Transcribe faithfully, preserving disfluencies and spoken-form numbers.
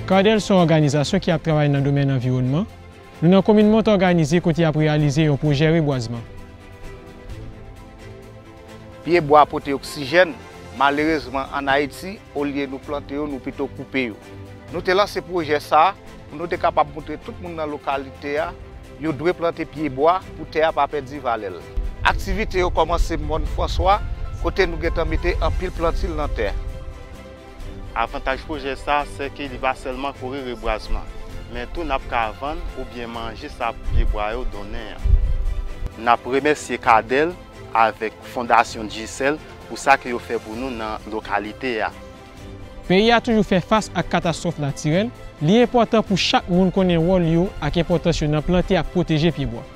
Kadèl se yon òganizasyon ki ap travay nan domèn anviwònman. Nou nan komin Mont òganize kote y ap reyalize yon pwojè rebwazman. Pye bwa pote oksijèn, malerezman ann Ayiti, olye nou plante yo, nou pito koupe yo. Nou te lanse pwojè sa a pou nou te kapab montre tout moun nan lokalite a yo dwe plante pye bwa pou tè a pa pèdi valè l. Aktivite yo kòmanse Mòn Franswa, kote nou gentan mete anpil plantil nan tè a. Avantaj pwojè sa a, se ke li pa sèlman kore rebwazman, men tou n ap ka vann oubyen manje sa pye bwa yo donnen an. N ap remèsye Kadèl avèk Fondasyon Digicel pou sa ke yo fè pou nou nan lokalite a. Peyi a toujou fè fas ak katastwòf natirèl, li enpòtan pou chak moun konnen wòl yo ak enpòtans yo nan plante ak pwoteje pye bwa.